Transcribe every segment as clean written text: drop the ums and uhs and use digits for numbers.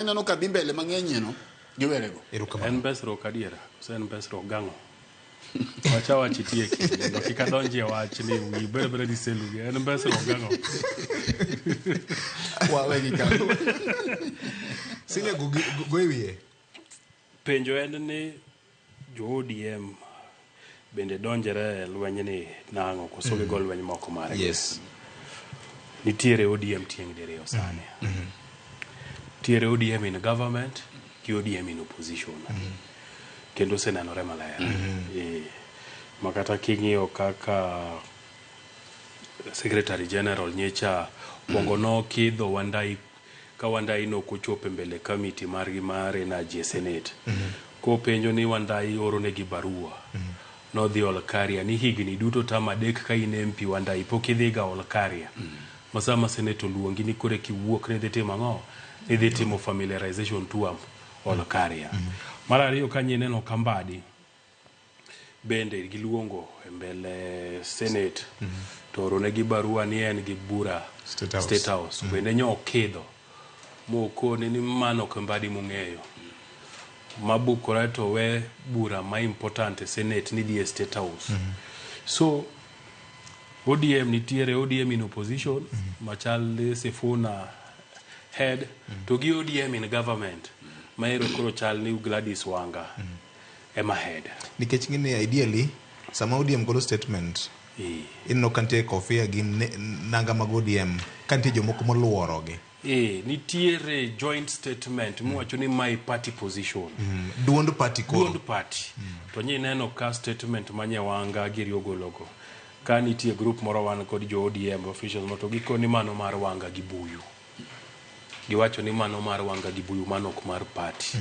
Ineno ka dhi mbele mang'eny no giwerego. Erokamano. En mbesruok adiera koso en mbesruok gang'o? Wacha wach itieki mondo kik adonjie wach ni wiyi bed abeda gi selugi. En mbesruok gang'o? Wawegi kanyo. Senior go, go, go e wiye. Penjo en ni jo ODM bende donjore e lwenyni nang'o koso gigo lweny moko margi? Yes. Nitiere ODM tieng' diriyo sani. Nitiere ODM in government gi ODM in opposition. Kendo osenenore maler. Eh, ma kata king'iyo kaka Secretary General nyecha kwongo nokidho Wandayi ka Wandayi nokochopo e mbele committee margi mar energy e Senate. Kopenjo ni Wandayi oronegi barua. Nodhi Olkaria ni higni duto tam adek ka in MP Wandayi pok idhiga Olkaria. Ma sama Senate oluongi ni koro eka iwuok ni idhi timo ang'o? Ni idhi timo familiarization tour Olkaria. Mar ariyo kanyo ineno ka Mbadi bende giluongo e mbele Senate to oronegi barua ni en gi bura State House. State House. Bende nyo okidho mokone ni mano ok Mbadi mong'eyo. Mabukore to we bura ma important e Senate ni dhi e State House. So ODM nitiere ODM in opposition machal ni Sifuna head to gi ODM in government ma ero koro chal ni Gladys Wanga ema head. Nikech ng'ini ideally sama ODM golo statement ineno ka nitie kofia gi nanga mag ODM ka nitie jomoko moluorogi. Eh, nitiere joint statement miwacho ni my party position. Duond party koro. Duond party. To nyineno ka statement ma Nyawanga giri ogologo. Ka nitie group moro wan kod jo ODM officials mo to gikoni mano mar Wanga gi Buyu. Giwacho ni mano mar Wanga gi Buyu mano ok mar party.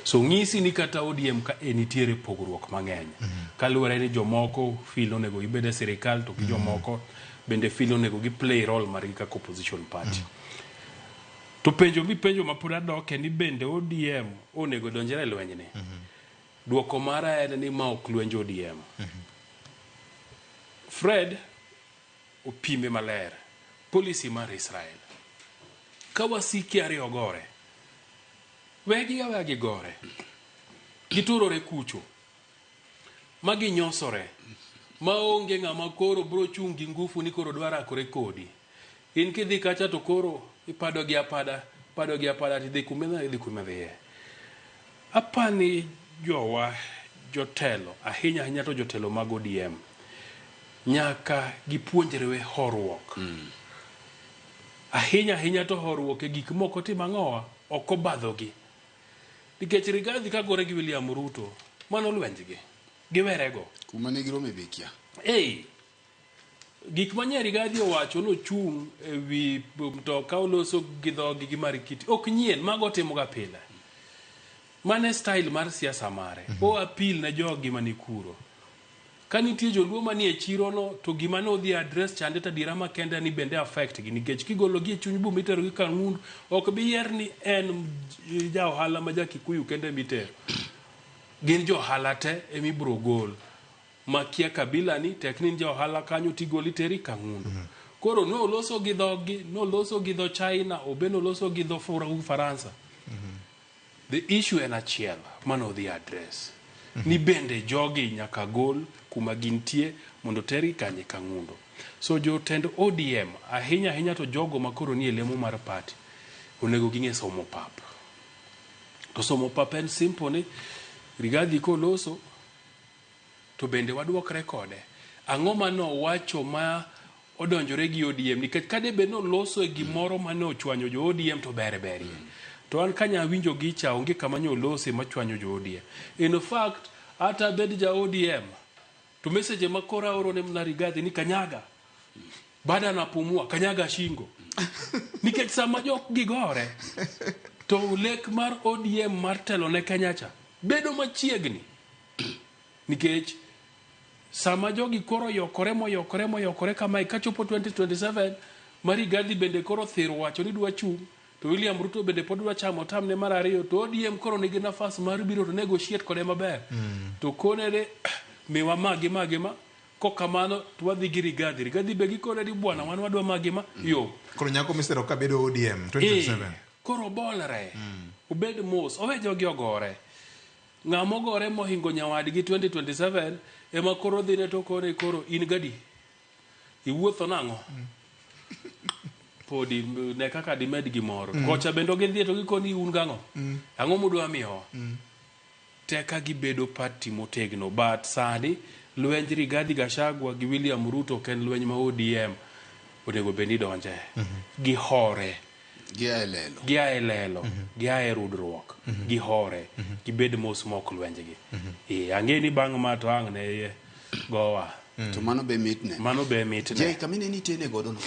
So ng'isi ni kata ODM ka e nitiere pogruok mang'eny. Kaluwore ni jomoko feel onego gibed e sirikal to gi jomoko bende feel onego gi play role margi kaka opposition party. To penjo mipenjo ma pod adoke ni bende ODM onego donjre e lwenyni. Duoko mara en ni ma ok lwenj ODM. Fred opime maler policy mar Israel. Ka wasiki ariyo gore, wegi aweya gigore. Giturore kucho. Ma ginyosore. Ma onge ng'ama koro bro chung' gi ngufu ni koro dwa rakore kodi. In kidhi kacha to koro ipado gi apada, ipado gi apada tidhi kuma idhi kuma idhiye. Apani jowa jotelo, ahinya ahinya to jotelo mag ODM, nyaka gipuonjre horuok. Ahinya ahinya to horuok e gik moko timo ang'owa, ok obadhogi. Nikech Rigathi ka gore gi William Ruto, mano lwenjgi. Giwerego. Kuma ne girome be kia. Ei, gik ma nya Rigathi owacho nochung' e wi mtoka oloso gi dhogi gi Marikiti. Ok nyien, mago otimoga pile. Mano e style mar siasa mare. O appeal ne jogi mani kuro. Ka nitie joluo manie chiro no to gima ne odhi address chande to adiera makende ni bende affect gi nikech kigolo gi e chuny boma itero gi Kang'undu ok bi yier ni en ja ohala ma ja Kikuyu kende mitero. Gin jo ohala te emibro gol. Makia kabila ni tek ni in ja ohala kanyo tigoli iteri Kang'undu. Koro noloso gi dhogi, noloso gi dho China, obe noloso gi dho Ufaransa. The issue en achiel mane odhi address ni bende jogi nyaka gol kuma gintie mondo tergi kanye Kang'undo. So jotend ODM ahinya ahinya to jogo makoro nie lemo mar party onego ging'e somo pap. To somo pap en simple ni Rigathi koloso To bende waduokre kode? Ang'o ma nowacho ma odonjore gi ODM? Nikech ka debed ni oloso e gimoro ma ne ochwanyo jo ODM to ber berie. To an kanya awinjo gi cha onge kama nyo olose machwanyo jo ODM. In fact, ata abed ja ODM to message ma koro aoro ne mana Rigathi ni kanyaga. Bado anapumua, kanyaga shingo. Nikech sama jok gigore to lek mar ODM mar telo ne Kenya cha bedo machiegni. Nikech sama jogi koro yokore moyokore moyokore kamae kachopo 2027 ma Rigathi bende koro thiro wacho ni dwa chung' to William Ruto bende pod dwa chamo tamne mar ariyo to ODM koro nigi nafas mar biro to negotiate kode maber to kone ni miwa ma gi ma gi ma kokamano to wadhi gi Rigathi. Rigathi be gikone ni bwana wan wadwa ma gi ma yo. Koro nyako misero ka bedo ODM 2027. Koro obolre. Obed mos, owe jogi ogore. Ng'ama ogore mohingo nyawadgi 2027 ema koro dhine to kone koro in gadi. Iwuotho nang'o? Podi ne kaka dimed gimoro. Kocha bende gidhi to gikoni un gang'o? Ang'o mudwa miyowa? Teka gibedo party motegno but sani lwenj Rigathi Gachagua gi William Ruto ok en lweny ma ODM onego bed ni donje. Gihore. Gia e lelo. Gia e lelo, gia e rudruok, gihore, gibed mos mok lwenjgi. Eh, ang'e ni bang' ma to ang' ne gowa. To mano be mitne. Mano be mitne. Jay, kamine nitene godo no.